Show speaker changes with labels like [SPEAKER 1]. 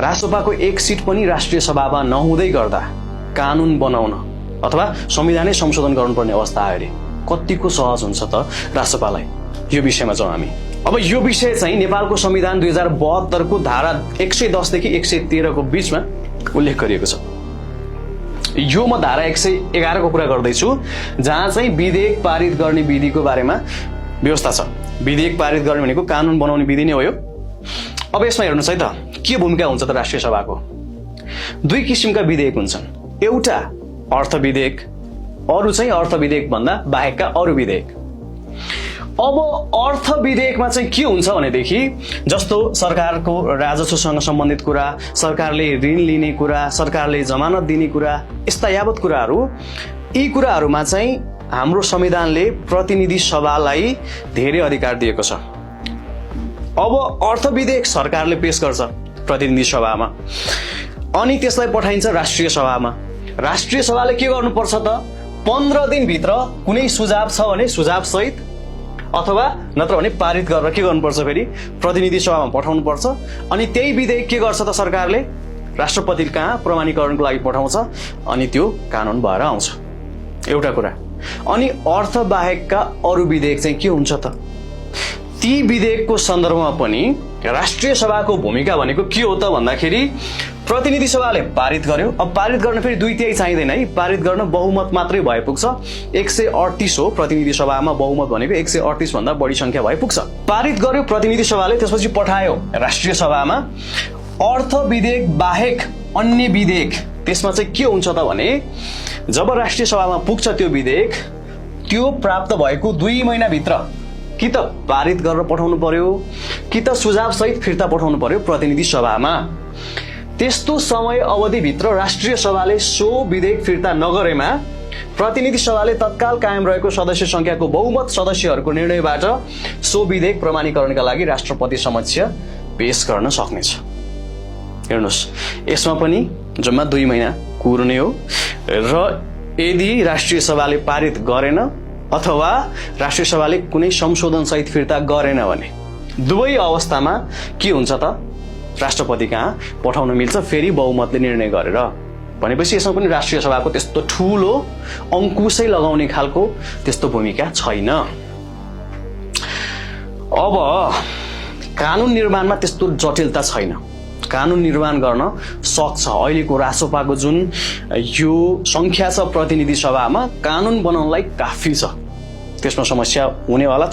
[SPEAKER 1] रासोपाको एक सिट पनि राष्ट्रिय सभामा नहुँदै गर्दा कानुन बनाउन अथवा संविधानै संशोधन गर्नुपर्ने अवस्था आयो अरे कतिको सहज हुन्छ त रासोपालाई? यो विषयमा जाउँ हामी। अब यो विषय चाहिँ नेपालको संविधान 2072 को धारा 110 देखि 113 को बीचमा उल्लेख गरिएको छ। यो म धारा 111 को कुरा गर्दैछु, जहाँ चाहिँ विधेयक पारित गर्ने विधिको बारेमा व्यवस्था छ। विधेयक पारित गर्ने भनेको कानुन बनाउने विधि नै हो यो। अब यसमा हेर्नुहोस् है त, के भूमिका हुन्छ त राष्ट्रिय सभाको? दुई किसिमका विधेयक हुन्छन्, एउटा अर्थ विधेयक, अरू चाहिँ अर्थ विधेयक भन्दा बाहेकका अरू विधेयक। अब अर्थ विधेयकमा चाहिँ के हुन्छ भनेदेखि जस्तो सरकारको राजस्वसँग सम्बन्धित कुरा, सरकारले ऋण लिने कुरा, सरकारले जमानत दिने कुरा, यस्ता यावत कुराहरू, यी कुराहरूमा चाहिँ हाम्रो संविधानले प्रतिनिधि सभालाई धेरै अधिकार दिएको छ। अब अर्थ विधेयक सरकारले पेश गर्छ प्रतिनिधि सभामा, अनि त्यसलाई पठाइन्छ राष्ट्रिय सभामा। राष्ट्रिय सभाले के गर्नुपर्छ त? 15 दिनभित्र कुनै सुझाव छ भने सुझाव सहित अथवा नत्र भने पारित गरेर के गर्नुपर्छ, फेरि प्रतिनिधि सभामा पठाउनु पर्छ। अनि त्यही विधेयक के गर्छ त सरकारले? राष्ट्रपति कहाँ प्रमाणीकरणको लागि पठाउँछ, अनि त्यो कानुन भएर आउँछ। एउटा कुरा। अनि अर्थ बाहेकका अरू विधेयक चाहिँ के हुन्छ त? ती विधेयकको सन्दर्भमा पनि राष्ट्रिय सभाको भूमिका भनेको के हो त भन्दाखेरि प्रतिनिधि सभाले पारित गर्यो। अब पारित गर्न फेरि 2/3 चाहिँदैन है, पारित गर्न बहुमत मात्रै भए पुग्छ। 138 हो प्रतिनिधि सभामा बहुमत भनेको, 138 भन्दा बढी संख्या भए पुग्छ। पारित गर्यो प्रतिनिधि सभाले, त्यसपछि पठायो राष्ट्रिय सभामा। अर्थ विधेयक बाहेक अन्य विधेयक, त्यसमा चाहिँ के हुन्छ त भने जब राष्ट्रिय सभामा पुग्छ त्यो विधेयक, त्यो प्राप्त भएको 2 महिनाभित्र कि त पारित गरेर पठाउनु पर्यो कि त सुझाव सहित फिर्ता पठाउनु पर्यो प्रतिनिधि सभामा। त्यस्तो समय अवधिभित्र राष्ट्रिय सभाले सो विधेयक फिर्ता नगरेमा प्रतिनिधि सभाले तत्काल कायम रहेको सदस्य संख्याको बहुमत सदस्यहरूको निर्णयबाट सो विधेयक प्रमाणीकरणका लागि राष्ट्रपति समक्ष पेश गर्न सक्नेछ। हेर्नुहोस्, यसमा पनि जम्मा 2 महिना कुर्ने हो। र यदि राष्ट्रिय सभाले पारित गरेन अथवा राष्ट्रिय सभाले कुनै संशोधन सहित फिर्ता गरेन भने दुवै अवस्थामा के हुन्छ त? राष्ट्रपति कहाँ पठाउन मिल्छ, फेरि बहुमतले निर्णय गरेर। भनेपछि यसमा पनि राष्ट्रिय सभाको त्यस्तो ठूलो अंकुशै लगाउने खालको त्यस्तो भूमिका छैन। अब कानुन निर्माणमा त्यस्तो जटिलता छैन, कानुन निर्माण गर्न सक्छ। अहिलेको रासोपाको जुन यो संख्या छ प्रतिनिधि सभामा, कानुन बनाउनलाई काफी छ, त्यसमा समस्या हुनेवाला